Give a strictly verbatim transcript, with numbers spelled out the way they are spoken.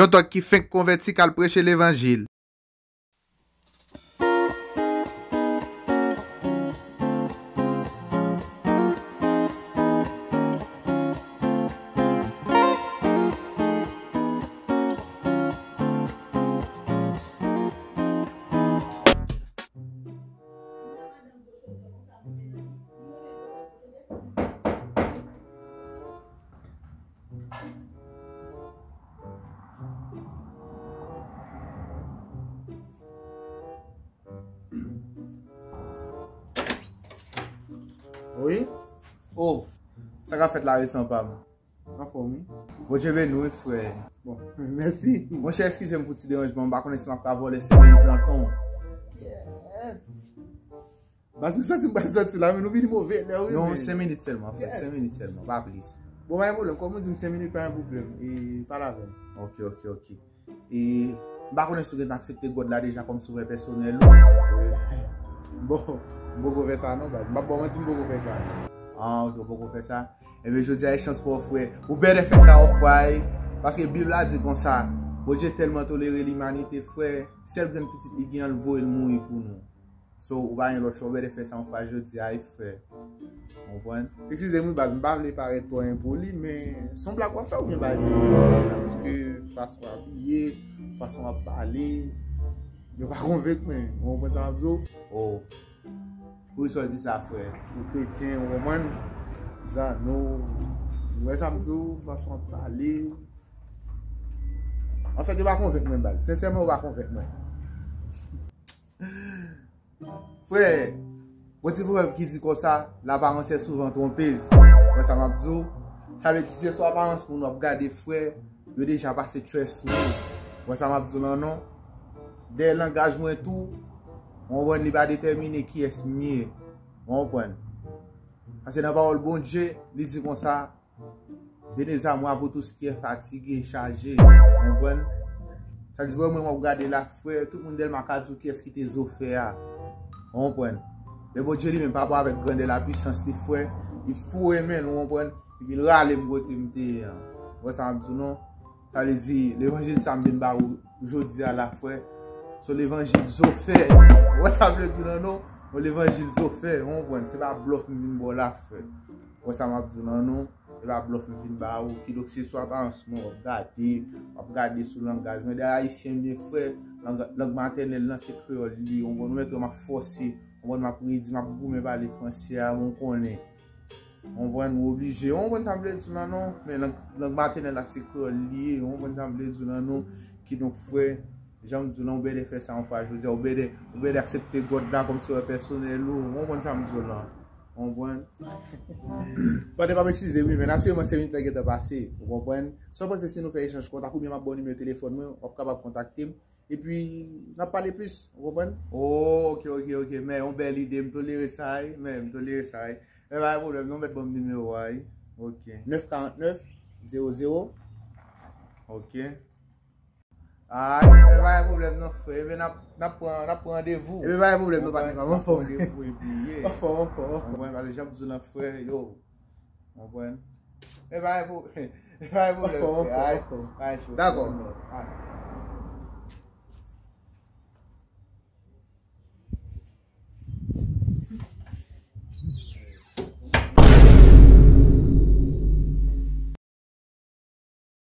Yon tòg ki fenk konvèti k al preche levanjil. Wi. Oh, sa k ap fèt la resan pa m? Anfòm, wi. Bondye beni w, wi, frè. Bon, mèsi. Monchè, eskize m pou ti deranjman, m pa konnen si m ap ka vòlè senk minit nan tan w. Baz, m santi m pral sòti la, men nou vini move lè, wi. Non, men senk minit sèlman, frè, senk minit sèlman, pa plis. Bon, pa gen pwoblèm, kòm ou di m senk minit, pa gen pwoblèm, e pale avè m. Ok, ok, ok. E m pa konnen si w gentan aksepte God la deja kòm sovè pèsonèl ou. Bon, m poko fè sa non, baz. M p ap ba w manti, m poko fè sa. Ah, ok, w poko fè sa. Ebyen, jodi a, e chans pa w, frè. Ou bètè fè sa yon fwa, wi. Paske Bib la di konsa, Bondye tèlman tolere limanite, frè, sèl grenn pitit li gen an, l voye l mouri pou nou. So, ou pa gen lòt chwa, ou bètè fè sa yon fwa jodi a, wi, frè. Ou konprann? Eskize m, wi, baz, m pa vle parèt twò enpoli, men se yon blag w ap fè oubyen bagay serye? Paske fason w abiye, fason w ap pale, yo pa konvenk mwen. Ou konprann sa m ap di w? Oh. Poukisa w di sa, frè? Ou kretyen, ou konprann? Zanno, ou wè sa m di w, fason w ap pale. Anfèt, yo pa konvenk mwen, baz. Sensèman, yo pa konvenk mwen. Frè, gon ti pwovèb ki di konsa, l'apparence est souvent trompeuse. Wè sa m ap di w? Sa vle di, se sou aparans moun w ap gade, frè, yo deja pase tchwè sou ou. Wè sa m ap di w lan non? Dèyè langaj mwen tou, w konprann, li pa detèmine kiyès m ye. W konprann? Paske nan pawòl Bondye, li di konsa, Venez à moi, vous tous qui êtes fatigués, chargés. Ou konprann? Sa di vrèman, w ap gade la, frè, tout moun dèlman ka di w kiyès ki te Zofè a. Ou konprann? Men Bondye li menm, pa rapò avèk grandè lapwisans li, frè, li foure men l, ou konprann? Epi l rale m kote m te ye an. Ou wè sa m ap di w non? Sa vle di, levanjil sa m vin ba ou jodi a la, frè, se levanjil Zofè. Ou wè sa m vle di w lan non? Yon levanjil Zofè, ou konprann? Se pa blòf m vin ba w la, frè. Ou wè sa m ap di w lan non? E pa blòf m fin ba ou. Kidonk, se sou aparans mwen w ap gade, w ap gade sou langaj mwen. Dayè, ayisyen m ye, frè, lang, lang matènèl lan se kreyòl li ye. Ou konprann, ou mèt wè m ap fòse, ou konprann, m ap redi, m ap goumen pale fransè a, men w konnen. Ou konprann, ou oblije. Ou konprann sa m vle di w lan non? Men lang, lang matènèl la se kreyòl li ye. Ou konprann sa m vle di w lan non? Kidonk, frè, jan m di w lan, ou bètè fè sa yon fwa jodi a, ou bètè, ou bètè aksepte God la kòm sovè pèsonèl ou. Ou konprann sa m di w lan? Ou konprann? Pandan m ap eskize wi, men asire m se minit la gentan pase. Ou konprann? Sa w panse si nou fè echanj kontak oubyen m ap ba w nimewo telefòn mwen, w ap kapab kontakte m. Epi, n ap pale plis. Ou konprann? Oh, ok, ok, ok. Men, yon bèl ide. M tolere sa, wi. Men, m tolere sa, wi. Men, pa gen pwoblèm, non, mèt ban m nimewo a, wi. Ok. Nèf karant nèf, zewo zewo. Ok. Ay, men pa gen pwoblèm non, frè. Ebyen, n ap, n ap pran, n ap pran randevou. Ebyen, pa gen pwoblèm non, patnè pa m. Anfòm. Randevou epi ye. Anfòm, anfòm, anfòm. Ou konprann, paske jan m di w lan, frè, yo. Ou konprann? Men pa gen pwo-, men pa gen pwoblèm, frè. Anfòm, anfòm, anfòm. Ay, ay, cho. Dakò. Ay.